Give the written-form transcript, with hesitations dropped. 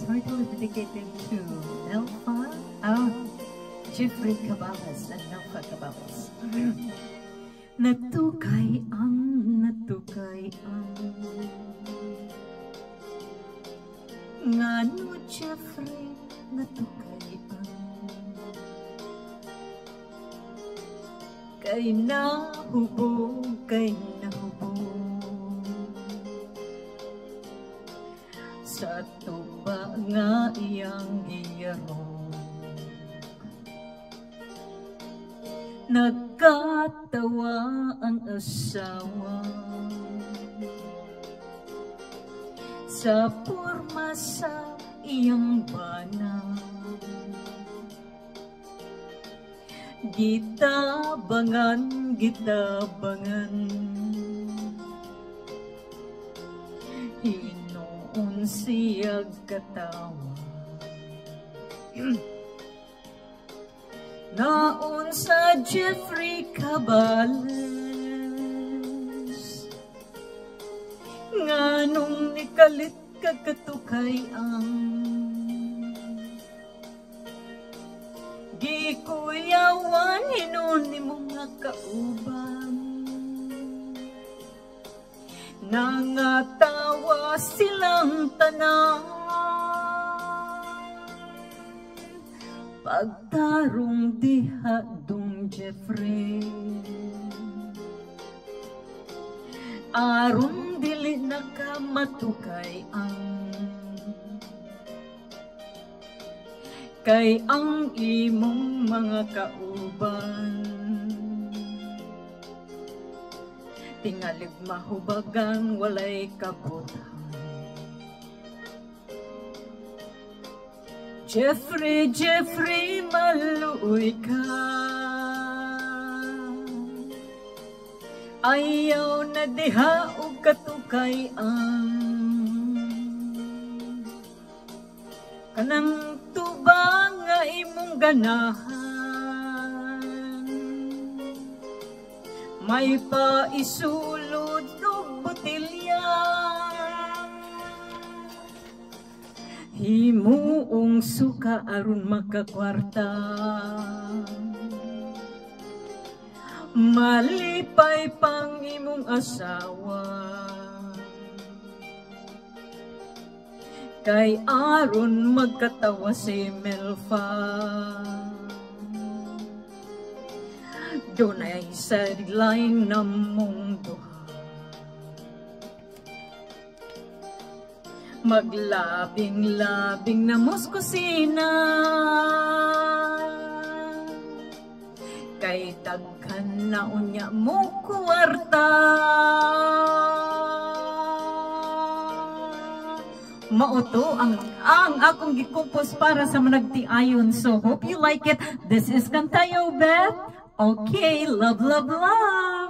Title is dedicated to Nelfa, oh, Jeffrey Cabales and Nelfa Cabales. Natukay ang, natukay ang. Ngano, Jeffrey, natukay ang? Kay nahubog, kay nahubog sa tuba nga iyang giyarong. Nagkatawa ang asawa sa porma sa iyang bana. Gitabangan, gitabangan, hinuon siyag katawa. Naon sa Jeffrey Cabales, nganong nikalit kagatukay ang gikuyawan hinuon nimo nga kauban. Nangatawa silang tanan pagtarong diha dong Jeffrey, aron dili na ka matukay ang kay ang imong mga kauban tingalig mahubagan walay kabutan. Jeffrey, Jeffrey, maluoy ka, ayaw na diha og katukay ang kanang tuba nga imong ganahan. May paisulod og botelya, himuong suka aron makakwarta. Malipay pang imong asawa kay aron magkatawa si Melfa. Dunay sideline na mong duha, maglabing-labing na mos kusina, kay daghan na unya mo kwarta. Mao to ang akong gikompose para sa managtiayon. So hope you like it. This is Kantayo Beth. Okay, love, love, love.